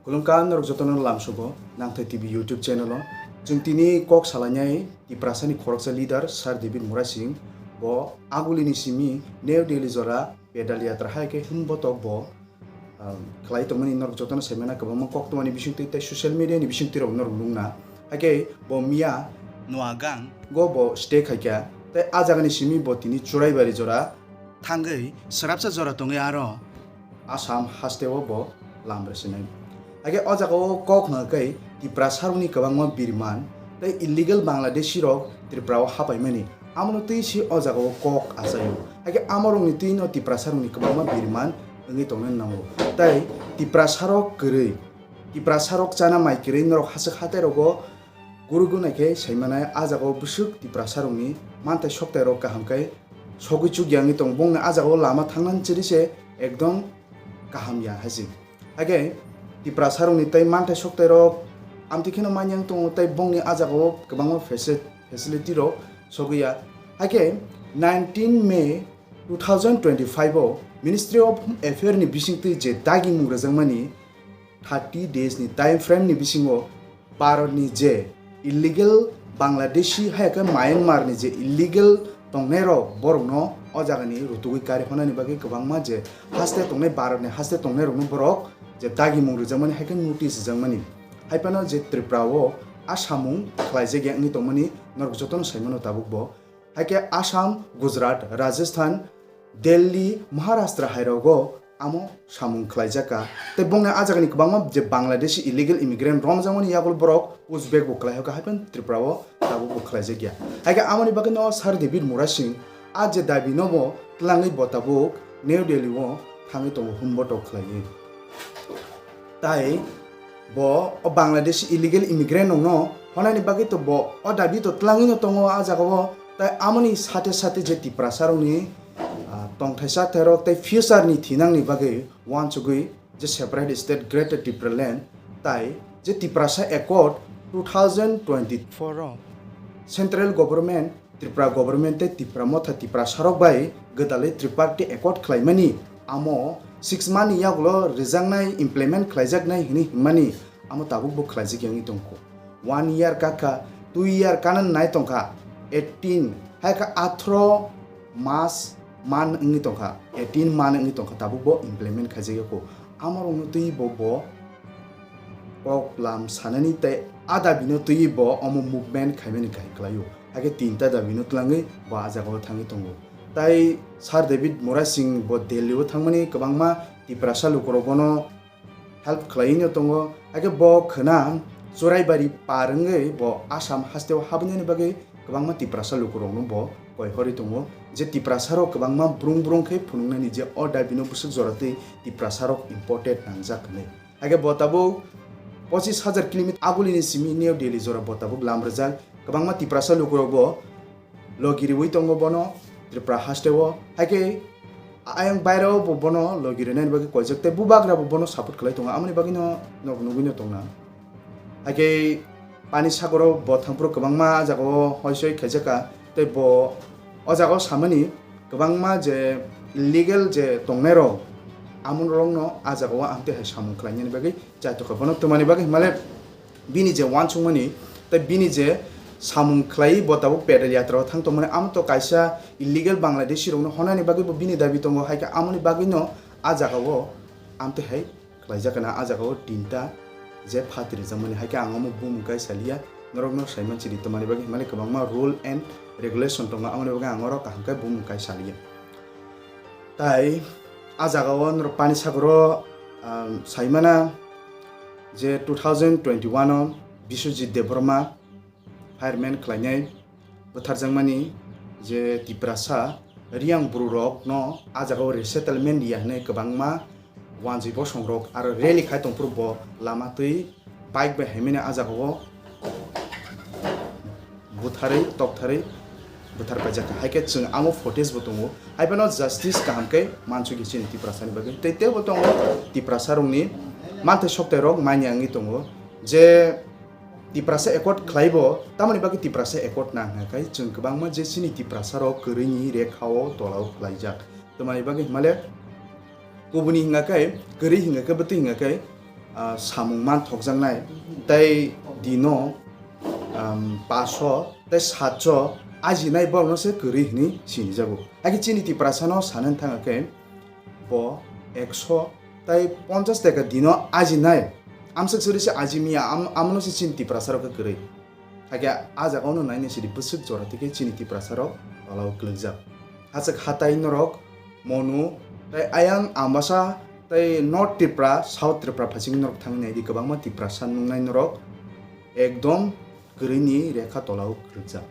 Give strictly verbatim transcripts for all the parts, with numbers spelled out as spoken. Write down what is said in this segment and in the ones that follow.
Khulumkha norok jotono lamsogo Nangthai T V YouTube channel o. Chwng tini kok salainai Tiprasani khoroksa leader Sir David Murasing bo agulini simi New Delhi jora pedal yatra hai khe hwnbotok bo, um, khlai tongmani norok jotono saimana kwbangma koktwmani bisingtwi tei social media ni bisingtwi rok norok nukna. Hai khe bo miya Noagang go bo stay khaikha tei a jagani simi bo tini Churaibari jora thangwi srapsa jora tongwi aro Assam hasteo bo lam rwsinai. Hakhe o jagao kok hwnkhe Tiprasarokni kwbangma biriman tei illegal Bangladeshi rok Tripura o hapaimani. Amono twi si o jagao kok achaio. Hakhe amorokni twino Tiprasarokni kwbangma biriman wngwi tongna nango. Tei Tiprasarok kwrwi, Tiprasarok chana mai kwrwi norok haswk hatai rogo guru gunai khe saimanai, a jagao bwswk Tiprasarokni manthai soktairok kaham khe sogwi chukya wngwi tong. Bongni a jagao lama thangnani chiri se ekdom kaham ya hai se. Hakhe Tiprasarokni tei manthai soktairok amtwi kheno manya wng tongo tei bongni a jagao kwbangma faci-, facility rok sogwi ya. Hakhe nineteen May two thousand twenty-five o Ministry of Home Affair ni bisingtwi je dagimung rwjakmani thirty days ni time frame ni bisingo Bharat ni je illegal Bangladeshi hai khe Myanmar ni je illegal tongnai rok borok no o jaga ni rutugwi kari honani bagwi kwbangma je haste tongnai Bharat ni haste tongnai rok no borok je dagimung rwjakmani hai khe notice rwjakmani hai phano je Tripura o a samung khlaijak ya wngwi tongmani norok jotono saimano tabuk bo. Hai khe Assam, Gujarat, Rajasthan, Delhi, Maharashtra hai rogo amo samung khlaijak kha. Tei bongni a jagani kwbangma je Bangladeshi illegal immigrant romjakmani yagulo borok pushback bo khlai hoka, hai phano Tripura o tabuk bo khlaijak ya. Hai khe amoni bagwi no Sir David Murasing a je dabi no bo twlangwi bo tabuk New Delhi o thangwi tongo hwnbotok khlaiwi. Tai bo o Bangladesh illegal immigrant rokno honani bagwi to bo o dabi to twlangwi no tongo a jagao. Tai amoni sate sate je Tiprasa rokni, ah, tongthaisa therok tai future ni thinangni bagwi uansugwi je separate state Greater Tipraland tai je Tiprasa Accord two thousand twenty-four o central government Tripura government tei Tipra Motha Tiprasarok bai gwdalwi triparty accord khlaimani, amo six month ni yagulo rijaknai, implement khlaijaknai hinwi hinmani, amo tabukbo khlaijak ya wngwi tongkho. One year kakha, two year kana nai tongkha, eighteen, hai kha athro mas man wngwi tongkha, eighteen man wngwi tongkha, tabukbo implement khaijak ya kho. Amorokno twibo bo kok lam sanani tei a dabino twiwi bo omo movement khaimani kaham khlaio. Hakhe tinta dabino twlangwi bo a jagao thangwi tongo. Tai Sir David Murasing bo Delhi o thangmani kwbangma Tiprasa lukurok bono help khlaiwi no tongo. Hakhe bo khwna Churaibari par wngwi bo Assam hasteo habwinani bagwi kwbangma Tiprasa lukurokno bo koi horwi tongo. Je Tiprasarok kwbangma brung brung khe phunuknani je o dabino bwswk jora twi Tiprasarok imported nangjak hinwi. Hakhe bo tabuk pochis hajar kilometer agulini simi New Delhi jora bo tabuk lam rwjak. Kwbangma Tiprasa lukurok bo logi riwi tongo bono Tripura hasteo. Hakhe ayang bairao bo bono logi rinani bagwi koijak tei bubagra bo bono support khlai tongo. Amoni bagwi no nok nugwi no tongna. Hakhe Pani Sagoro bo thangphuru kwbangma jagao hoisoi khaijak kha. Tei bo o jagao samani kwbangma je illegal je tongnairok, amonorokno a jagao amtwi hai samung khlainani bagwi chaitokha. Bono twmani bagwi himale bini je uansukmani tei bini je samung khlaiwi bo tabuk pedal yatra o thang tongmani, amo to kaisa illegal Bangladeshi rokno honani bagwi bo bini dabi tongo, hai khe amoni bagwino a jagao amtwi hai khlaijak kana. A jagao tinta je phatri rijak mani, hai khe ang omo bumung kai saliya, norokno saiman chini twmani bagwi himani kwbangma rule and regulation tongo, amoni bagwi ang oro kaham khe bumung kai saliya. Tai a jagao norok Pani Sagoro, um, saimana je two thousand twenty-one o Biswajit Debbarma fireman khlainai bwtharjakmani je Tiprasa Riyang bwrwirokno a jagao resettlement ya hwnwi kwbangma wanjwi bosongrok aro rally khai tongphuru bo lama twi bike bai haimani a jagao butharwi toktharwi bwthar paijak kha. Hai khe chwng amo footage bo tongo. Hai phano justice kaham khe mansugwi chini Tiprasani bagwi. Tei teibo tongo Tiprasarokni manthai soktairok manya wngwi tongo je Tiprasa accord khlaibo, tamoni bagwi Tiprasa accord nang hwnka khe chwng kwbangma je chini Tiprasarok kwrwini rekhao tolao khlaijak. Tamoni bagwi himale kubuni hwnka khe, kwrwi hwnka khe, bwtwi hwnka khe, ah, samung man thokjaknai, tei dino, um, paso tei satso ajinai borokno se kwrwi hwnwi sinijago. Hakhe chini Tiprasano sanani thangkhe bo ekso tei ponchas taka dino ajinai, amswk suri se ajimiya, am-, amono se chini Tiprasarok khe kwrwi. Hakhe a jagao no naina sidi bwswk jora tike chini Tiprasarok tolao kwlwkjak. Hachwk hatai norok Monu tei ayang Ambasa tei North Tripura, South Tripura phasing norok thangwi naidi kwbangma Tiprasa nungnai norok ekdom kwrwini rekha tolao kwlwkjak.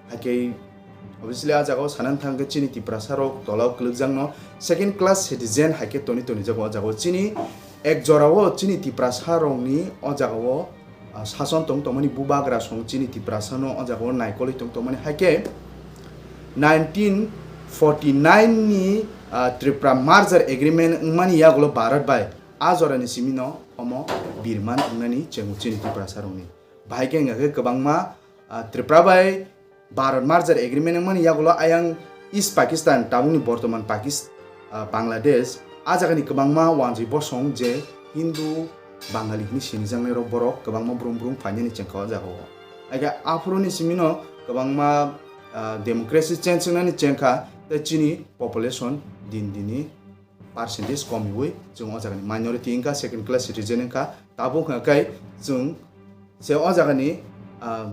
Hakhe obviously a jagao sanani thangkhe chini Tiprasarok tolao kwlwkjakno second class citizen haikhe toni tonijago o jagao. Chini ek jorao chini Tiprasarokni o jagao ah, sason tong tongmani bubagra song chini Tiprasano o jagao naikolwi tong tongmani. Haikhe nineteen forty nine ni, ah, Tripura merger agreement wngmani yagulo Bharat bai a jorani simino omo birman wngnani chengo chini Tiprasarokni. Bahai khe wngkha khe kwbangma, ah, Tripura bai Bharat merger agreement wngmani yagulo ayang East Pakistan, tabukni bortoman Pakis-, ah, Bangladesh, a jagani kwbangma wanjwi bosong je Hindu, Bangali hwnwi sinijaknairok borok kwbangma brum brum phainani chengkha o jagao. Hakhe aphuruni simino kwbangma, ah, democracy change wngnani chengkha tei chini population din dini percentage komiwi chwng o jagani minority wngkha, second class citizen wngkha, tabuk hwnkha khe chwng se o jagani, ah,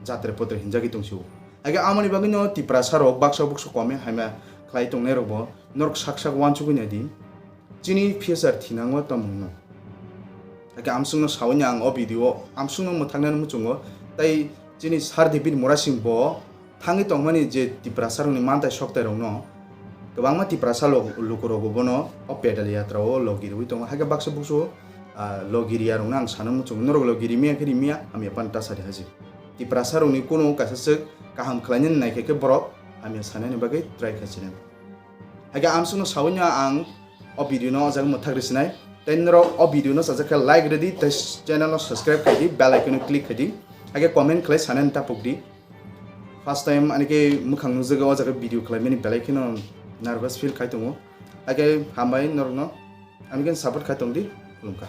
jatre potre hinjagwi tongsiwo. Hakhe amoni bagwino Tiprasarok baksa buksa comment haima khlai tongnairokbo norok sak sak uansugwi naidi. Chini future thinango tongmungno. Hakhe amsungno sawi ang o video, amsungno mwthaknani muchungo, tei chini Sir David Murasing bo thangwi tongmani je Tiprasarokni mantai soktairokno kwbangma Tiprasa lok-, lukurokbo bono o pedal yatra o logi rwui tongo. Hakhe baksa buksu, ah, logi riyarokno ang sana muchungo, norok logi rimiya khe rimiya, hamya pan ta sadi haji. Tiprasarokni kunu kaisa swk kaham khlainani naikhe khe borok hamya sanani bagwi try khaisini. Hakhe amsukno sawino ang o video no o jaga mwthak rwsinai. Tei norok o video no sajak khe like rwdi, tei channel no subscribe khaidi, bell icon no click khaidi. Hakhe comment khlai sanani tapukdi. First time ani khe mwkhang nukjagwi o jaga video khlaimani belai kheno nervous feel khai tongo. Hakhe hambai norokno ani khe support khai tongdi, khulumkha.